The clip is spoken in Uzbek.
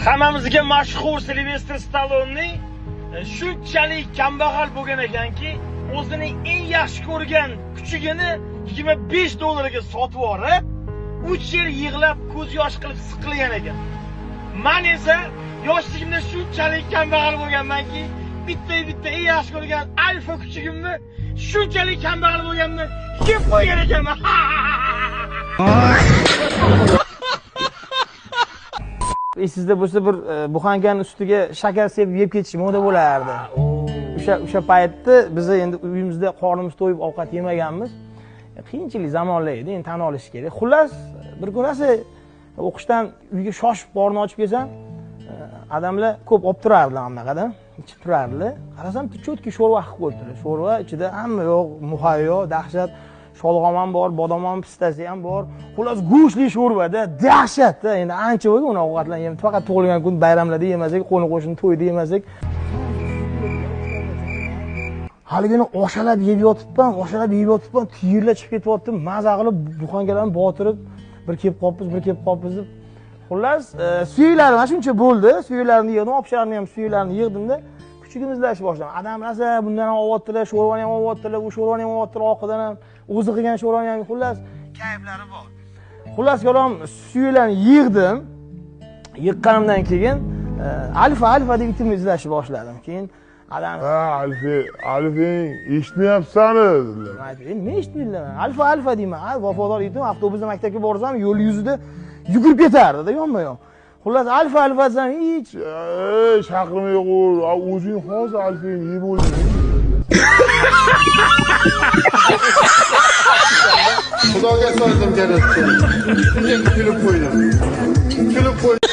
Hammamizga mashhur Silvestr Stallonning shunchalik kambag'al bo'lgan ekanki, o'zining eng yaxshi ko'rgan kuchugini 25 dollarga sotib yuborib, 3 yil yig'lab ko'z yosh qilib siqilgan ekan. Men esa yoshligimda shunchalik kambag'al bo'lganmanki, bitta eng yaxshi ko'rgan Alfa kuchugimni shunchalik kambag'al bo'lganimni yeb qo'ygan ekanman. Esingizda bo'lsa bir buxankaning ustiga shakar sepib yeb ketish moda bo'lardi. O'sha paytda biz endi uyimizda qornimiz to'yib ovqat yemaganmiz. Qiyinchilik zamonlar edi, endi tan olish kerak. Xullas, bir kun rosa o'qishdan uyga shoshib qorni ochib kelsam, odamlar ko'p olib turardilar anaqada, ichib turardilar. Qarasam, cho'tki sho'rva qilib qo'yibdilar. Sho'rva ichida hamma yo'q, muhayyo, dahshat, sholg'om ham bor, bodom ham, pistasi ham bor. Xullas, go'shtli sho'rvada dahshatda. Endi ancha bo'lgan uni ovqatlarni yeb, faqat tug'ilgan kun bayramlarda yemasak, qo'ni-qo'shni to'yda yemasak. Haligini oshalab yeb yotibman, tiyirlar chiqib ketyapti. Maza qilib buxankalarni botirib, bir kelib qolibmiz, bir kelib qolibmiz deb. Xullas, suyaklar mana shuncha bo'ldi. Suyaklarni yig'dim, obsharni ham suyaklarni yig'dimda kuchugim izlashni boshladim. Adam rosa bundan ham olyaptilar, sho'rvani ham olyaptilar, u sho'rvani ham olyaptilar, oqidan ham o'zi qilgan sho'rvani ham, xullas kayflari bor. Xullas, kalom suyaklarni yig'dim. Yiqqanimdan keyin alfa alfa deb itimni izlashni boshladim. Keyin adam ha, alfa, alfing eshitmayapsan dedilar. Nima eshitmayman? Alfa alfa deyman. Ha, vafodor itim, avtobusda maktabga borsam yo'l yuzida yugurib ketardi-da yonma-yon. Xullas, alfa alfa desam hech chaqirmay qo'y, o'zing hozir alfangni yeb o'lding. Xudoga so'zim kerakchi. Shunday kulib qo'ydim. Kulib qo'ydim.